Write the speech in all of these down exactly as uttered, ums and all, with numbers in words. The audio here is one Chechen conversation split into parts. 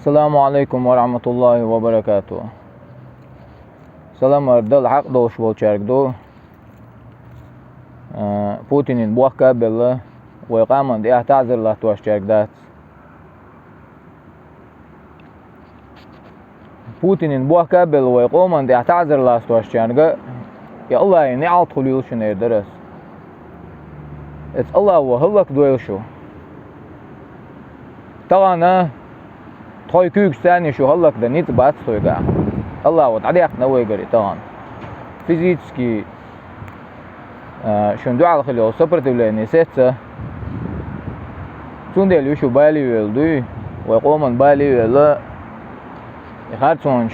Ассаламу Ӏалайкум ва рахьматуллахӀи ва баракатухӀ. Салам-маршалла хьакъ долуш волчаьрга ду. А, Путинан бохка а белла, вай къаман тӀехь таӀзар латтошчаьрга дац. Путинан бохка а белла, вай къоман тӀехь таӀзар латтошчаьрга, я АллахӀан неӀалт хуьлийла шуна эр дара ас. Эца АллахӀа хӀаллакдойла шу. Тахана тхойн куьйгашца царна шу хӀаллакдан ницкъ бац тхоьгахь. АллахӀа дӀадаьккхина вайгара и тахана. Физически, а, шуна дуьхьал хила йолу сопротивление сецца. Цундела ю шу балийвелла дуй, вай къоман балийвелла, и харцонаш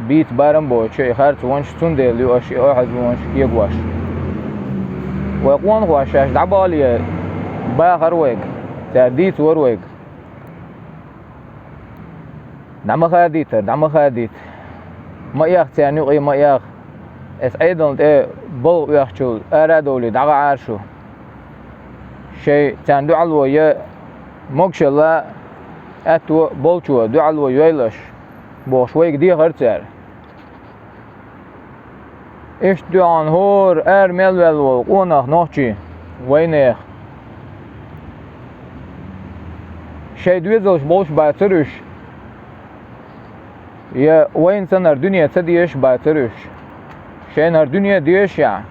бийца барам боцуш, и харцонаш, цундела ю аша и охьазонаш кегош. Вай къонахоша шаьш дӀабахале бахара вайга, цара дийцора вайга. ДӀа ма хадийтара, дӀа ма хадийта. Ма эха царна юкъе, ма эха. Эса Ӏедална тӀе балха оьхучул ара а довлий, дӀагӀа Ӏара шу. Шайн царна дуьхьало я могушалла, аьтто болчо дуьхьало йойла аша, бохуш вайга дехара цара. Иштта дуьхьал хӀора ара мел ваьлла волу къонах нохчий, вайнех. Шайн доьзалш болуш бацара уьш, я вайна санна дуьне ца дезаш бацара уьш. Шайна дуьне дезаш яхь,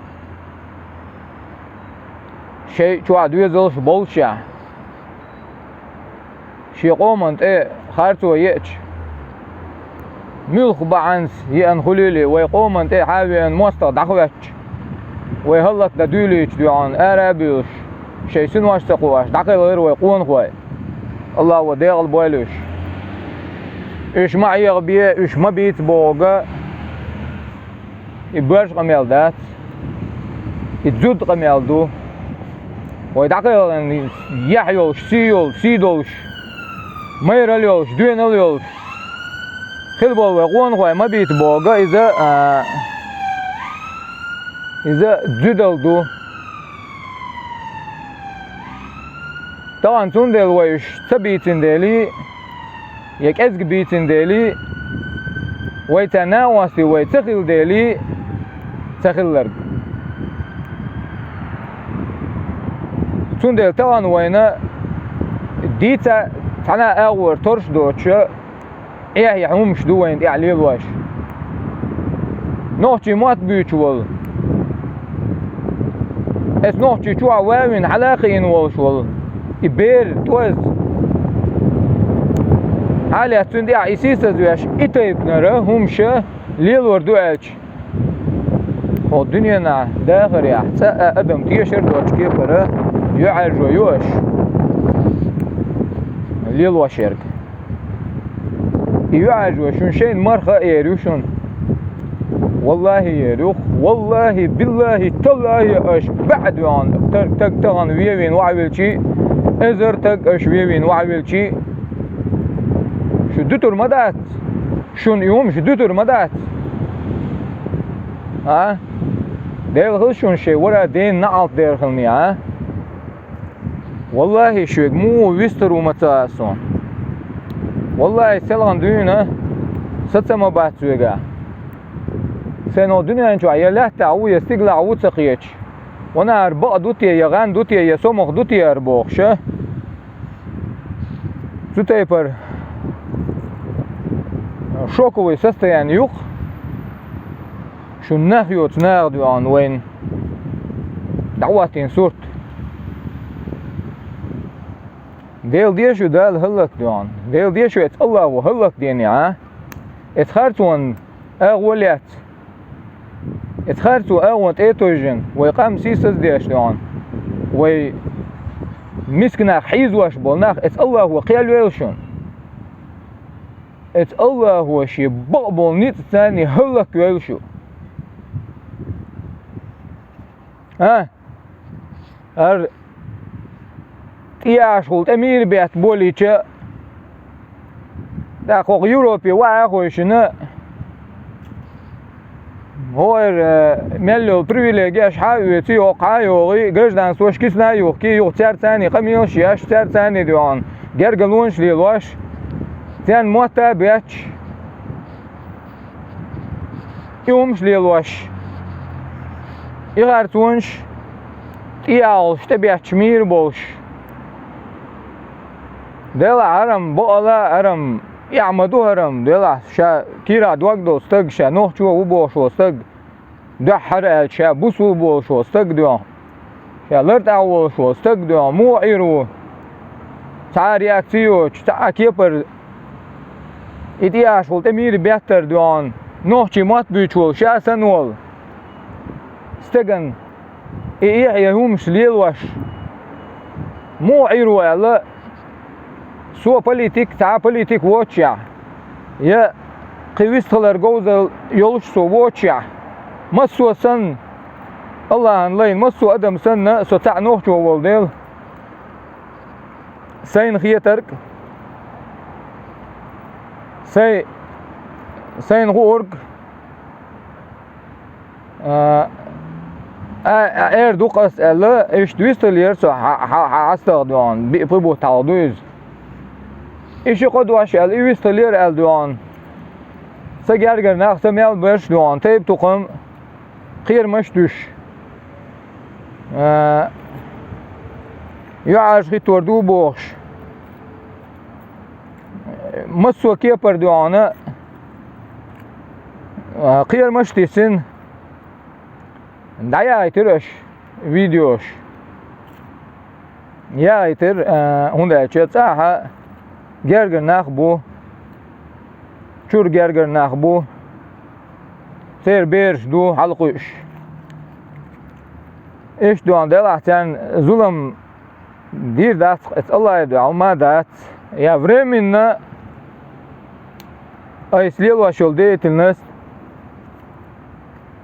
шайн чохь доьзалш болуш яхь. Шен къоман тӀе харцо еача, муьлхха бахьанца еана хуьлийла, вай къоман тӀе хьан а веана мостагӀа дӀахӀоьттича, вай хӀаллакдан дуьйлийча дуьхьал ара а буьйлуш, шайн синош а ца кхоош, дӀакхелхира вай къонахой. АллахӀа декъала бойла уьш. Уьш ма Ӏехабе, уьш ма бийца бохург, и боьрша къамел дац, и зуда къамел ду. Вай дӀакхелхина яхь йолуш, сий йолуш, сий долуш, майралла йолуш, доьналла йолуш хила болу вай къонахой ма бийца бохург, иза, а, иза зудалла ду. Тахана цундела вай уьш ца бийцина делий, я кӀезга бийцина делий, вай царна накъостий вай ца хилла делий, ца хилларг. Цундела тахана вайна дийца цхьана а агӀор торш доцуша, эхь-эхь хӀумаш ду вайна тӀехь лелош. Нохчийн мотт буьйцуш волу, эца нохчийн чохь ван а вина хьала а кхиийна волуш волу и бер, тӀоьзза, хьалаэцна цуьнан тӀехь и сийсазвеш, и тайпанара хӀумаш лелор ду аьлча, хӀокху дуьненахь дахарехь цкъа а адам тешар доцчу кепара юьхьӀаьржо ю аша лелош ерг. И юьхьӀаьржо шуна шайна марха а эр ю шуна. ВаллахӀи, эр ю, валлахӀи, биллахӀи, таллахӀи, аша баьӀ дуьхьал, таг, таг тахана вевийна ваьхьавелчий, эзар таг аша вевийна ваьхьавелчий, шу дуьтур ма дац. Шуна и хӀумаш дуьтур ма дац. А? Дела хила шуна шайн вара дена наӀалт дер хилний, а? ВаллахӀи, шуьга муха вистар ву ма ца а суна. ВаллахӀи, селхана дуьйна саца ма бац вегахь. Сайн хӀокху дуьнен чохь я лаьттахь ву, я стигалахь ву ца кхеташ, ванахьара бакъ ду те, я гӀан ду те, я сомах ду те ара бохуша. Цу тайпара шоковый состояние юкъа шун нах йоцу наха дуьхьал вайна дӀахӀоттийна сурт. Дела деша ю Дала хӀаллакдоьгӀна. Дела деша ю эца АллахӀо хӀаллакдене, а? Эца харцонан агӀо лаьцна. Эца харцо агӀон тӀе а тойжина, вай къам сийсаздеш доьгӀна. Вай миска нах хьийзош болу нах эца АллахӀо кхел вейла шуна. Эца АллахӀо шен бакъболу ницкъ царний хӀаллаквойла шу. А? ХӀара тӀеяхьашхула тӀе мийра бетта болийча, тӀаккха хӀокху Европе ваьхьа а хойшина, хӀора, э, мел йолу привилегеш хьа а оьций, хӀокху хьа а йогӀий, гражданствош кисна а юхкий, юха цаьрца царний къамелаш еш, цаьрца царний дуьхьал гергарлонаш лелош, царна мотт а бетташ, и хӀумаш лелош, и харцонаш тӀеяхьалаш тӀебетташ мийра болуш. Делахь хӀара-м бакъ а, хӀара-м эхь ма ду, хӀара-м, делахь, ша кийрахь дог долу стаг, ша нохчо ву бохуш волу стаг, дуьххьара аьлча, ша бусулба волуш волу стаг дуьхьа, ша лартӀехь волуш волу стаг дуьхьа муха Ӏийр ву? Цхьа а реакци йоцуш, цхьа а кепара и тӀеяхьалаш тӀе мийра беттар дуьхьа, нохчийн мотт буьйцуш волу, ша санна волу стеган и эхь а, хӀумаш лелош муха Ӏийр ву аьлла, со политик, цхьа а политик воццушехь, я кхин вистхилар говзалла йолуш со воццушехь, массо а санна, Аллахьан лайна массо а адам санна, со цхьаъ нохчо волу дела, сайна хетарг, сай, сайна хуург, а, а, а, эр ду-кх ас аьлла, иштта вистхилира со, хьа-, хьа-, хьан астагӀа дуьхьа, биъ-пхи бутт хьалха ду иза. И ши-кхо дош аьлла, и вистхилира аьлла дуьхьа. Сан гергара нах, сан мел берш дуьхьа, тайп-тукхам, кхерамаш а дуьсуш, а, юьхьӀаьржа хӀиттор ду бохуш, массо а кепара дуьхьа, а, кхерамаш а тиссина, дӀаяхийтира аша видеош. Яхийтира, а, хӀунда аьлча цӀахь гергара нах бу, чуьра гергара нах бу, церан бераш ду хьалакхуьуш. Иштта дуьхьа делахь, царна зулам дийр дац-кх, эца Аллахье дуьхьа ма дац. Я временно айса лелош йолу деятельность,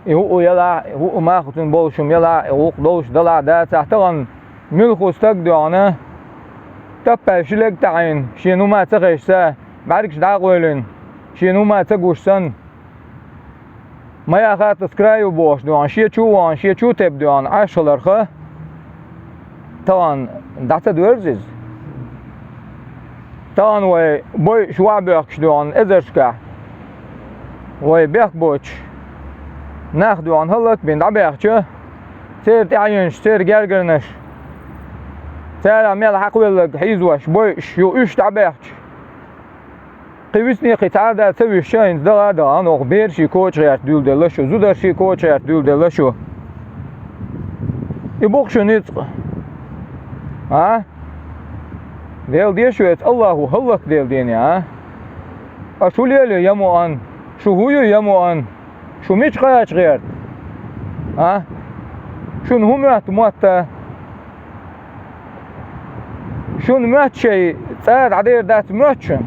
и хӀуъу елахь, и хӀуъу мах цуьнан болуш хӀума елахь, и гӀуллакх долуш далахь, дацахь, тахана муьлхха стаг а дуьхьа, таппаьлла ши лерг таӀийна, шена хӀума ца хезча, бӀаьргаш дӀа а къевлина, шена хӀума ца гуш санна, ма яххьа таса край ю бохуш дуьхьа, шен чу а вахана, шен чу а теппа дуьхьа, Ӏаш хиларх, тахана дӀа ца доьрзу иза. Тахана вай бойуш ваха боьхкуш дуьхьа эзаршкахь, вай бехк боцуш нах дуьхьа хӀаллак а бина дӀабаьхча, церан тӀаьхьенаш, церан гергарнаш, царах мел хьакхавелларг хьийзош, бойуш ю уьш дӀабаьхча, кхин висне кхин цхьа а да ца вуьсча, хӀинца дала а дала, хӀокху берашийн коча гӀерта дуьйладелла шу, зударшийн коча гӀерта дуьйладелла шу. И бу-кх шун ницкъ. А? Делла де шу эца Аллахьо хӀаллакдела дене, а? Аша хӀун лелайо, я муъан? Шу хӀун ю, я муъан? Шу мича кхача гӀерта? А? Шуна хӀун моьтту мотта? Шуна моьтту шайн цӀа дӀадер дац моьтту шуна?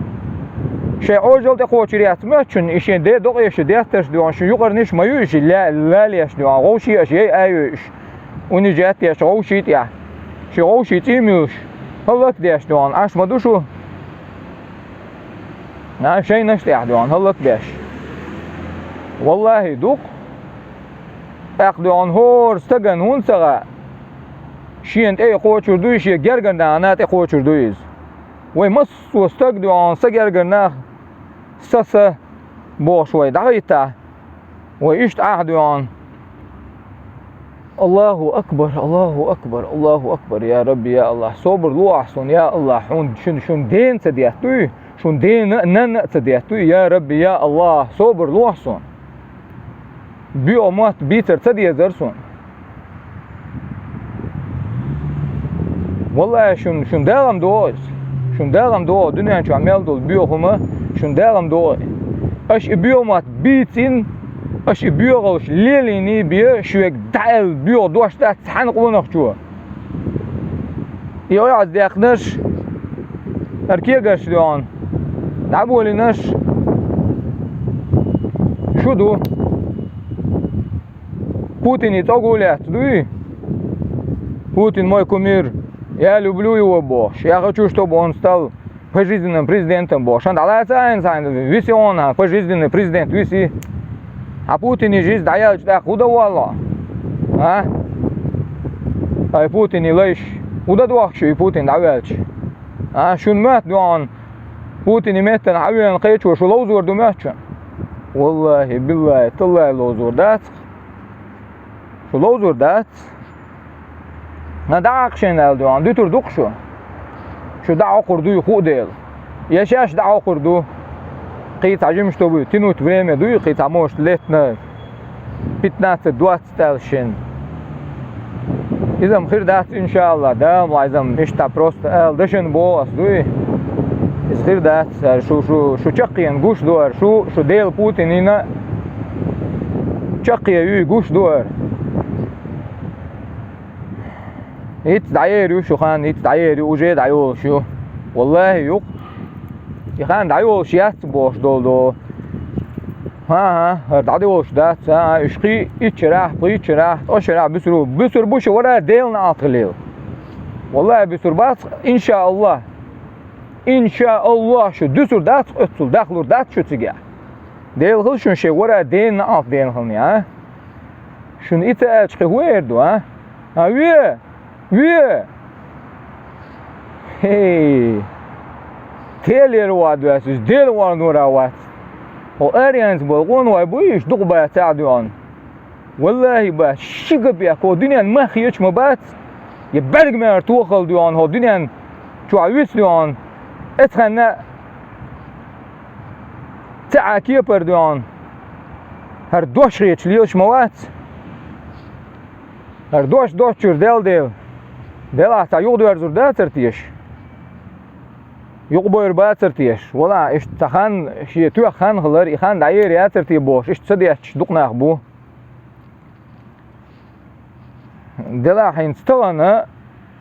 Шайн Ӏожалла тӀекхочур яц моьтту шуна? И шен ден докъе шу деттарш дуьхьа, шун юкъарниш ма ю и ши ла-, лалеш дуьхьа, вовший аша яй а йойуш, унижать деш вовший тӀехь, ши вовший цӀий муьлуш, хӀаллакдеш дуьхьа, Ӏаш ма ду шу? Нана шайнаш тӀехь дуьхьа хӀаллакбеш. Валлахьи, ду-кх. ТӀаккха дуьхьа хӀора стагана хӀунда ца гӀа, шена тӀе и кхочур дуй, шен гергара нахана тӀе кхочур дуй иза? Вай массо а стаг дуьхьа, са гергара нах, са-са бохуш вай дӀахӀиттахь, вай иштта Ӏахь дуьхьа. Аллаху акбар, Аллаху акбар, Аллаху акбар, я Рабби, я Аллахь, собар ло ахь суна, я Аллахь, хьуна шуна, шуна дена ца деттуй, шуна дена а, нанна а ца деттуй, я Рабби, я Аллахь, собар ло ахь суна. Боьха мотт бийцар ца дезара суна. Валлахьи, шун, шун дагӀам догӀу иза. Шун дагӀам догӀу, дуьнен чохь мел долу боьха хӀума, шун дагӀам догӀу. Аша и боьха мотт бийцина, аша и боьхалш лелийний бен, шуьга дӀааьлла боьха дош дац цхьана къонахчо. И оьгӀаз дехнарш, хӀара кегарш доьгӀна, дӀаболийнарш шу ду. Путине цӀогу лаьцна дуй? Путин мой кумир, я люблю его бохуш, я хочу, чтобы он стал пожизненным президентом бохуш. Хан дӀалаца айна цхьаьна, виси хьуна пожизненный президент, виси. Хьан Путине жизнь дӀаяьлча тӀаккха хӀун дан волло? А? Ай Путине лайш, хӀун дан дохку шу и Путин дӀаваьлча? А, шуна моьтту дуьхьа, Путине меттана хьавена кхечо шу ловзор ду моьтту шуна? Валлахи, биллахи, таллахи ловзор дац. Шу ловзор дац. На дӀаӀакхашийна аьлла дуьхьа, дуьтур ду-кх шу. Шу дӀахьокхур дуй хуу дела. Я шаьш дӀахьокхур ду. Кхин цхьа жимаш тобуй, тянуть время дуй, кхин цхьа, может, лет на пятнадцать-двадцать аьлла шен. Иза-м хир дац, иншааллахӀ, Дала ма иза-м иштта просто аьлла дашан боху ас дуй. Иза хир дац, ара шу, шу, шу чаккхена гуш ду ара, шу, шу Дела Путинина чаккхе юй гуш ду ара. ХӀинца дӀаер ю шу хан, хӀинца дӀаер ю, уже дӀайолуш ю. Валлахи, юкъ. И хан дӀайолуш яц бохуш долу долу. ХӀан-хӀа, хӀара дӀадолуш дац, а, уьш кхин итт шарахь, пхийтта шарахь, ткъа шарахь буьсур бу. Буьсур бу шу вара Делан неӀалт хилийла. Валлахи, буьсур бац, иншааллахӀ. ИншааллахӀ, шу дуьсур дац, оццул дахлур дац шу цигахь. Дела хила шуна шен вара Делан неӀалт дена хилний, а? Шуна и ца аьлча кхин хӀун эр ду, а? А, ве! Ве! Хей! Телера ван доьссуш, Дела ван дора вац. Хьо аренца болу къонахой буй, иштта дукха бацахь а доьгӀна? Валлахи, бац, ши капек хӀо дуьненна мах хеташ ма бац, я бӀаьрг мара тохалла доьгӀна, хӀо дуьненна чохь вуьсу доьгӀна, эцхьанна цхьа а кепара доьгӀна, хӀара дош хеташ лелаш ма вац. ХӀара дош доцучуьра Дела дела. Делахь цхьа юхадоьрзур дацара теша? Юкъабойр бацара теша? Валахь, иштта цхьа хан, шен тоьхна хан хилар, и хан дӀаер яцара те бохуш, иштта ца детташ дукха нах бу. Делахь хӀинца тахана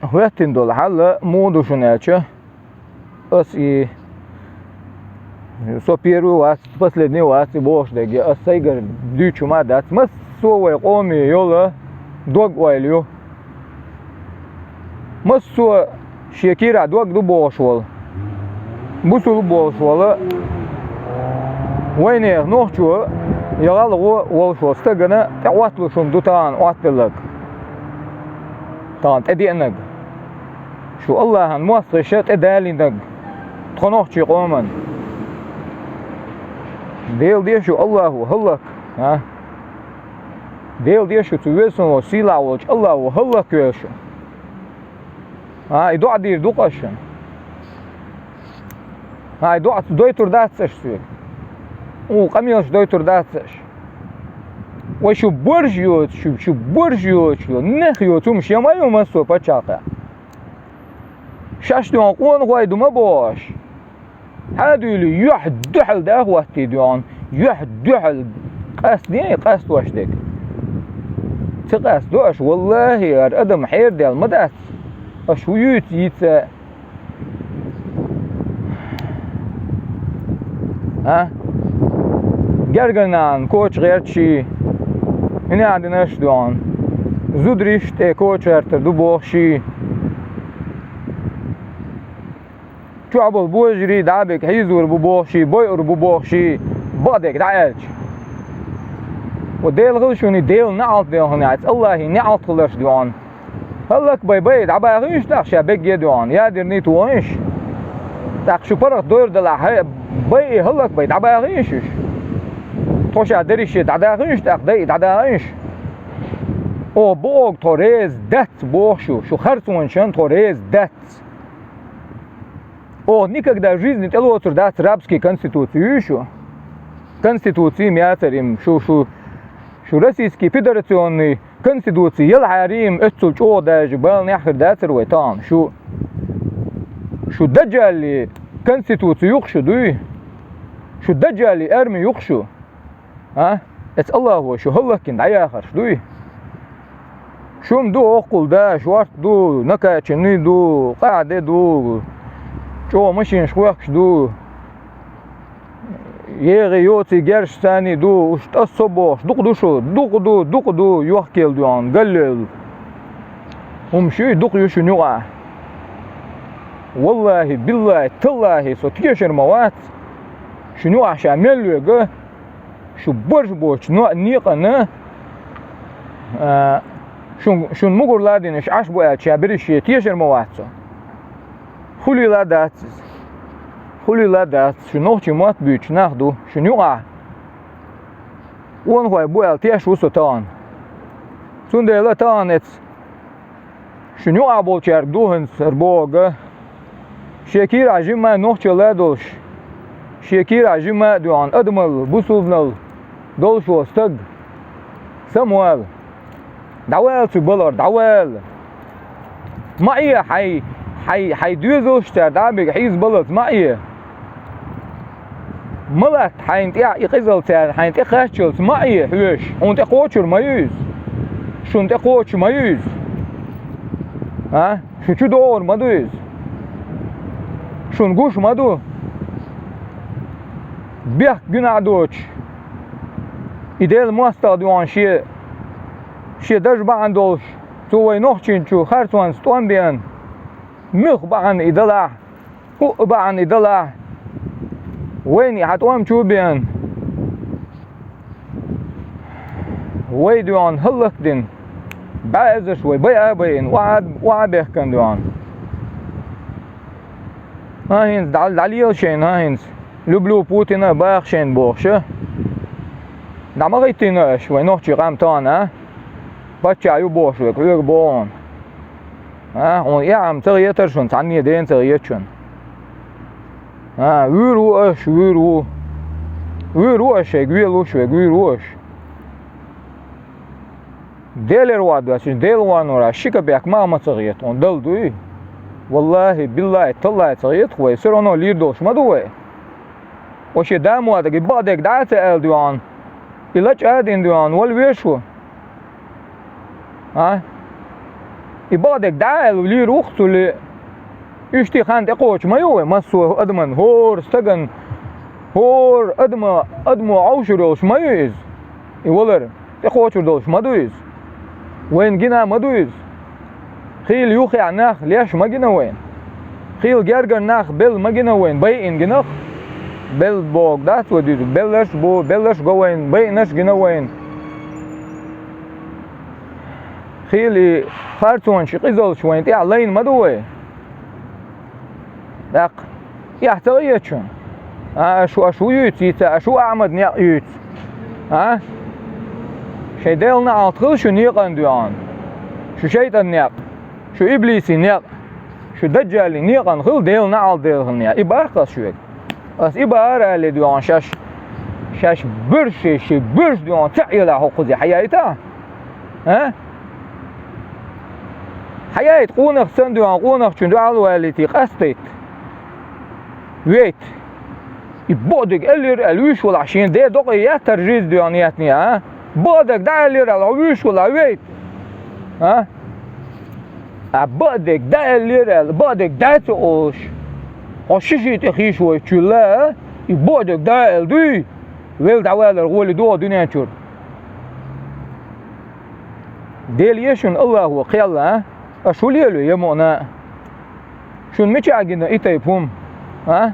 хӀоьттина долу хьал муха ду шуна аьлча, ас и со первый вац, последний вац и бохуш дерг, я ас сайгара дуьйцуш хӀума дац. Массо а вай къоме йолу дог-ойла ю. Массо а шен кийрахь дог ду бохуш волу, бусулба болуш волу, вайнехан нохчо я гӀалгӀо волуш волу стагана тӀе Ӏотталуш хӀума ду тахана Ӏотталлаг, тахана тӀедеанаг. Шу Аллахьан мостагӀаша тӀедалийнаг тхо нохчийн къоман. Дела де шу Аллахо хӀаллак, а? Дела де шу цу везачу сийлахь волчу Аллахо хӀаллак веза шу. А, и доӀа дийр ду-кх аш шуна. А, и доӀа дойтур дац аш соьга. Укх къамелаш дойтур дац аш. Вай шу борж йоцу, шу, шу борж йоцу, нах йоцу хӀума шен ма ю массо а пачхьалкхехь. Шаьш дуьхьал къонахой ду ма боху аш. Хьан дуьйлий, юьхь дуьхьал да хӀоттий дуьхьал, юьхь дуьхьал къастаде, къастош дерг. Ца къастадо аш, валлахи, хӀара адам хьерадаьлла ма дац. Аш хӀун юьйцу йица? А? Гергара нахана коча гӀерташ, хӀинца динарш а дуьхьал. Зударий тӀе коча гӀертар ду бохуш. Чохь болу божарий дӀа а бега хьийзор бу бохуш, бойур бу бохуш, бакъдерг дӀааьлча. Ва Дела хила шуна, Делан неӀалт дехана яц, Аллахьан неӀалт хиларш дуьхьал. ХӀаллак бай, бай, дӀабахийша тӀаккха ша бегге дуьхьал, ядерный тохийша. ТӀаккха шу паргӀат дойр далахь, хьай, бай, хӀаллак бай, дӀабахийша уьш. Тхо ша деррише дӀадахийша тӀаккха, дай, дӀадахийша. О, боху тхо реза дац, боху шу, шу харцонашан тхо реза дац. Оха никогда в жизни тӀелоцур дац рабский конституцию, ю шу? Конституций ма яцара и, шу, шу, шу российский федерационный конституций ялахьара и, оццул чӀогӀа даже бала нехь хир дацара вай тахана. Шу, шу даджалли конституций ю-кх шу, дуй? Шу даджалли арми ю-кх шу? А? Эцу Аллахо шу хӀаллаккхина дӀаяхарш дуй? Шун ду оккхул да, шорт ду, накачанный ду, къаьхьа де ду, чӀогӀа машинаш хохкуш ду, егӀий йоций герш царний ду, уьш тӀаса со бохуш, дукха ду шу, дукха ду, дукха ду, йохкелла дуьхьал, галлевлла. ХӀумаш ю, дукха ю шуна юкъахь. Валлахи, биллахи, таллахи, со тешар ма вац, шуна юкъахь ша мел вега, шу барж боцучу но-, некъана, а, шун, шун мугур ладийна аш Ӏаш бу аьлча, ша берриш шен тешар ма вац со. Хуьлийла дац иза. Хулила дац, шу нохчийн мотт буьйцуш нах ду, шуна юкъахь къонахой бу аьлла теш ву со тахана. Цундела тахана эца шуна юкъахь болчаьрга ду хӀинца ара боху, шен кийрахь жимма а нохчалла а долуш, шен кийрахь жимма а доьгӀна адамалла, бусулбаналла долуш волу стаг, самавала. ДӀавала цу балхара, дӀавала. Ма Ӏе хьайн, хьайн, хьайн доьзалш цара дӀа а бигна хьийза баллалц, ма Ӏе. Ма латта хьайна тӀехь и къизалла цара хьайна тӀе кхаччалц, ма Ӏе хьоьжуш, хьуна тӀе кхочур ма ю иза. Шуна тӀе кхочуш ма ю иза. А? Шу чу догӀур ма ду иза. Шуна гуш ма ду. Бехк гуьнахь доцуш, и Делан мостагӀа доьгӀна шен, шен дажа бахьана долуш, цо вайн нохчийн чу харцонца тӀом беана, муьлхха бахьана и далахь, хӀуъа бахьана и далахь, вайна и хьан тӀом чу а беана, вай доьгӀна хӀаллакдина, бӀаьзаш вай байа а байина, охьа а, охьа а бехкана доьгӀна. А хӀинца дӀа-, дӀалела шайна, а хӀинца. Люблю Путина, баха шайна бохуш а. ДӀа ма гӀиттийна аша вайн нохчийн къам тахана, а? Паччахь ю бохуш верг хьоьга боху хьуна. А, хьуна эхь-м ца хетара шуна, цхьанне дена ца хета шуна. А, вуьйр ву аша, вуьйр ву. Вуьйр ву аша, шайга вуьйр ву аша, вуьйр ву аша. Делера ван доцуш, Делан ван вара, ши капек ма а ма ца хета, хьуна дала дуй? Валлахи, биллахи, таллахи ца хета вай, всё равно лийр долуш ма ду вай. Вай шен да ма даг, и бакъдерг дӀа а ца аьлла доьгӀна, и лачкъа а дина доьгӀна, вала веш ву. А? И бакъдерг дӀа а аьлла, лийр ву-кх цул. Уьш тӀе хан тӀекхочуш ма ю вай, массо а адаман, хӀора стаган, хӀора адама, адамо Ӏовшур йолуш ма ю иза. И валар тӀекхочур долуш ма ду иза. Вайна гина ма ду иза. Хийла юххехь нах леш ма гина вайна. Хийла гергара нах белла ма гина вайна, байина гина-кх. Белла бохург дац вай дуьйцург, белларш а бу, белларш а го вайна, байинарш а гина вайна. Хийла и харцонаш, и къизаллаш вайна тӀехь лайна ма ду вай. ТӀаккха эхь ца хета шуна? А, аша, аша ву юьйцу йица, аша ву Ахьмадан некъ юьйцу? А? Шайн Делан неӀалт хила шу некъан доьгӀна. Шу шайтӀан некъ, шу иблисийн некъ, шу даджалин некъан хила Делан неӀалт, Делан некъ. И баккха ас шуьга. Ас и бара аьлле доьгӀна шаьш, шаьш буьрса, ши буьрса доьгӀна ца Ӏелахь хӀокхузе хьаяйта? А? Хьаяйта къонах санна доьгӀна, къонахчун дуьхьал валийта, къастайта. Вейта. И бакъдерг аьллера аьлла вуьйш валахь, шен ден докъе яттар жиза доьгӀна яьтне, а? Бакъдерг дӀа аьллера аьлла, хьо вуьйш валахь, вейта. А? А бакъдерг дӀа аьллера аьлла, бакъдерг дац олуш, хьо ши-ши тӀе хийшавойтучул а, и бакъдерг дӀа а аьлла дуй, велла дӀавалар гӀоле догӀу дуьнен чуьра. Дела е шуна Аллахо кхел, а? Аша хӀун лелайо, я мукъана а? Шуна мичахь гина и тайпа хӀума, а?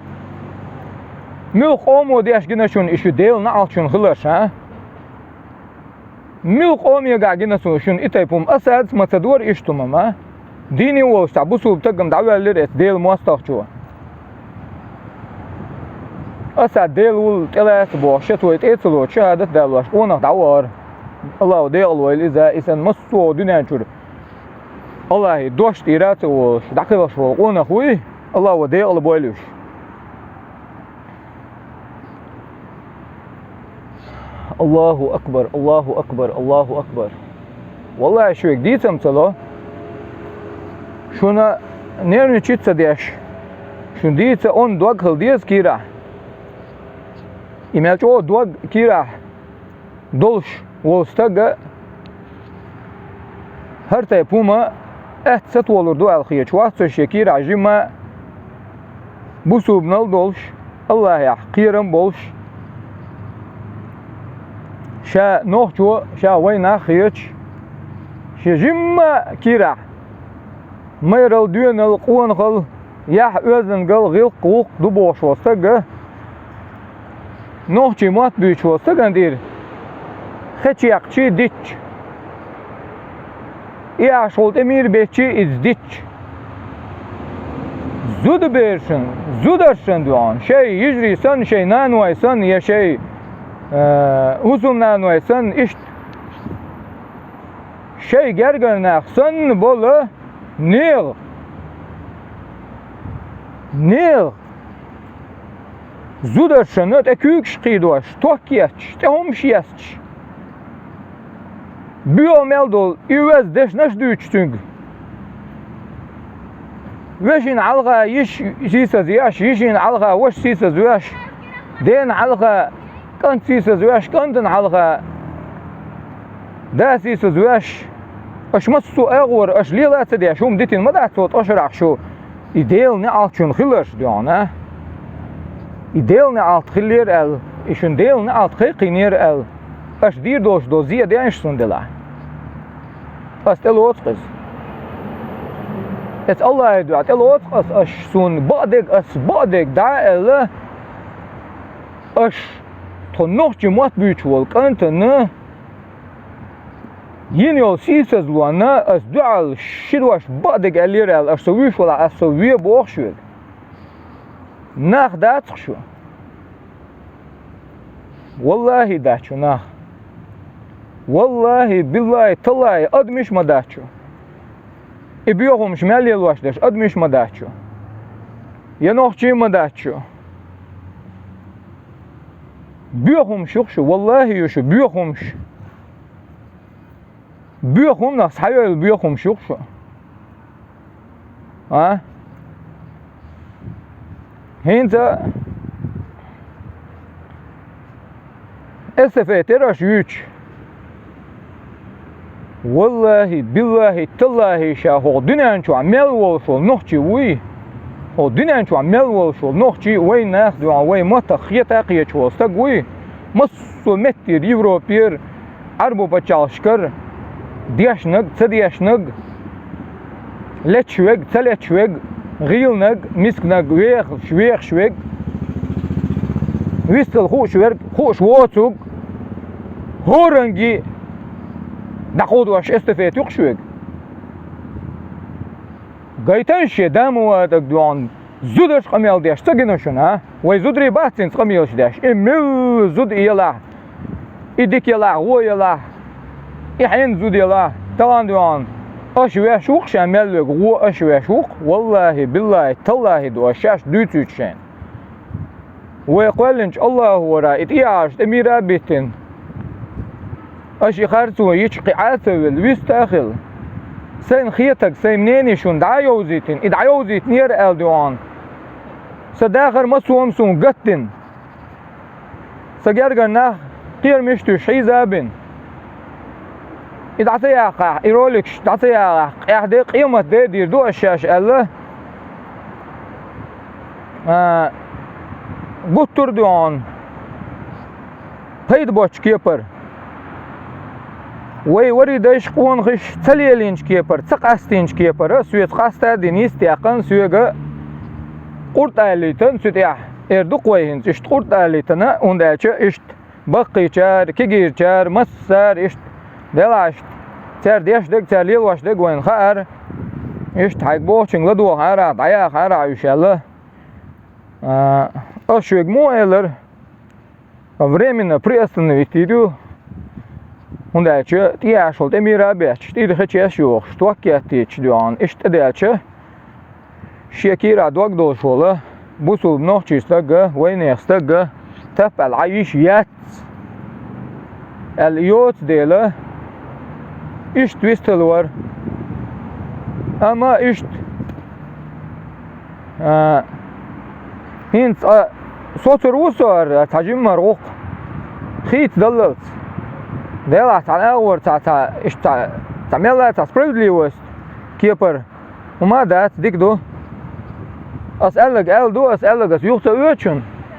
Муьлха къомо деш гина шуна и шу Делан неӀалт шуна хиларш, а? Муьлха къомегахь гина цо шуна и тайпа хӀума? Асада ма ца дора иштта хӀума, ма? Дийне волуш цхьа бусулба стаг-м дӀавоьллира эцу Делан мостагӀчо. Асад Дела вула тӀелаца бохуш, шен той тӀе а ца лоцуш, шахӀадат а далош, къонах дӀавахара. Аллахо декъала войла иза, и санна массо а дуьнен чуьра Аллахьан дош тӀера а ца волуш, дӀакхелхаш волу къонах вуй, Аллахо декъала бойла уьш. Аллаху акбар, Аллаху акбар, Аллаху акбар. Валлахи, шуьга дийца-м ца ло. Шуна нервничать ца деш, шун дийца онда дог хила деза кийрахь. И мел чӀогӀа дог кийрахь долуш волу стага хӀара тайпа хӀума атта сатолур ду аьлла хеташ вац со шен кийрахь жимма а, бусулбанал а долуш, Аллахьехь кхерам а болуш, ша нохчо, ша вайнах а хеташ, шен жимма а кийрахь майрал, доьнал, къонахал, яхь, оьздангалла, гӀиллакх, гӀуллакх ду бохуш волу стага, нохчийн мотт буьйцуш волу стагана тӀера хечекхчий дитча, и ахьа шкъул тӀе мийра беттчий иза дитча, Зудаберашна, зударшна дуьхьал, шайн йижарий санна, шайн наной санна, я шайн, э, хӀусамнаной санна, иштта шайн гергара нах санна бола нехан, нехан зударшна тӀе куьйгаш кхийдош, ток етташ, тӀе хӀумаш етташ, боьха мел долу и оьзда дешнаш а дуьйцуш цуьнга. Вешина хьалха йиша сийсазвеш, йишина хьалха ваша сийсазвеш, дена хьалха кӀант сийсазвеш, кӀантана хьалха да сийсазвеш. Аша массо а агӀора, аша лела а ца деш, хӀума дитина ма дац цу тӀе шарахь шу. И Делан неӀалт шуна хиларш дуьхьал, а? И Делан неӀалт хиллера аьлла, и шуна Делан неӀалт кхайкхийнера аьлла, аша дийр долуш долу зен деш суна делахь. Ас тӀелоцу-кх иза. Эца Аллахье дуьхьа тӀелоцу-кх ас, аша суна бакъдерг, ас бакъдерг дӀа а аьлла, аша тхо нохчийн мотт буьйцуш волу кӀантана йина йолу сийсазлонна ас дуьхьал ши дош бакъдерг аьллера аьлла, аша со вуьйш валахь, ас со ве боху шуьга. Нах дац-кх шу. Валлахьи, дац шу нах. Валлахьи, биллахьи, таллахьи, адамаш а ма дац шу. И боьха хӀумаш мел лелош дерш адамаш а ма дац шу. Я нохчий а ма дац шу. Боьха хӀумаш ю-кх шу, валлахьи, ю шу боьха хӀумаш. Боьха хӀуманах схьайойла боьха хӀумаш ю-кх шу. А? ХӀинца эстафета яра аша юьйцуш. Валлахьи, биллахьи, таллахьи, ша хӀокху дуьнен чохь мел волуш волу нохчи вуй. ХӀокху дуьнен чохь мел волуш волу нохчи вайн нах дуьхьал, вайн маттах хета а кхеташ волу стаг вуй. Массо а меттера, Европера, Ӏарбо пачхьалкхашкара, дешнаг, ца дешнаг, леташ верг, ца леташ верг, гӀийланиг, мисканиг, вехаш, вехаш верг, вистхила хууш верг, хууш воцург, хӀоранге дӀакховдош эстафета ю-кх шуьга. Гайтан шен да ма ватаг дуьхьал, зударша къамел деш ца гина шуна, а? Вай зударий бац цуьнца къамелаш деш. И милла зуда и ялахь, и дика ялахь, гӀо ялахь, и хьенан зуда ялахь, тахана дуьхьал. Аша веш ву-кх шен мел верг, гӀо аша веш ву-кх, валлахьи, биллахьи, таллахьи ду аша шаьш дуьйцуьйтуш шайна. Вай кхоьллинчу Аллахьора и тӀехьажа тӀе мийра а биттина. Аша и харцо йича кхин Ӏа а ца велла, вист а хилла. Сайна хетаг, сайн мнение шуна дӀа а йовзийтина, и дӀайовзийтинера аьлла дуьхьал. Сан дахар массо а суна гатдина. Сан гергара нах кхерамаш туьйсуш хьийза а бина. И дӀа ца яьккхахь, и роликаш дӀа ца яьккхахь, къаьхьа де, къемат де дийр ду аш шаьш аьлла, а, гуттар а дуьхьал пайда боцчу кепара. Вай варий дайша къонахаш ца лелийначу кепара, ца къастийначу кепара, соьца къаста а дина, йист а яьккхина, соьга къурт алийтина цу тӀехь. Эр ду-кх вай хӀинца, иштта къурт алийтина, хӀунда аьлча иштта баккхийчара, кегийрачара, массара иштта делахь иштта, цара деш дерг, цара лелош дерг вайна хаьара, иштта хьайга бохучуьнга ладохьара, дӀаяхьара уьш аьлла. А, ас шуьга муха элира, временно приостановить йийр ю, хӀунда аьлча тӀехьашхула тӀе мийра а бетташ, тӀера хечеш а йохуш, ток еттийча дуьхьал, иштта тӀедаьлча, шен кийрахь дог долуш волу бусулба нохчий стага, вайнех стага тап аьлла Ӏа йиш яц аьлла йоцу дела, иштта вистхила вара. Амма иштта, а, хӀинца цкъа соцур ву со хӀара цхьа жиммар гӀуллакх хийцадаллалц. Делахь цхьана агӀор цхьа, цхьа, иштта цхьа, цхьа мелла а цхьа справедливость кепара. ХӀума а дац, дика ду. Ас аьлларг аьлла ду, ас аьлларг ас юха ца оьцу шуна.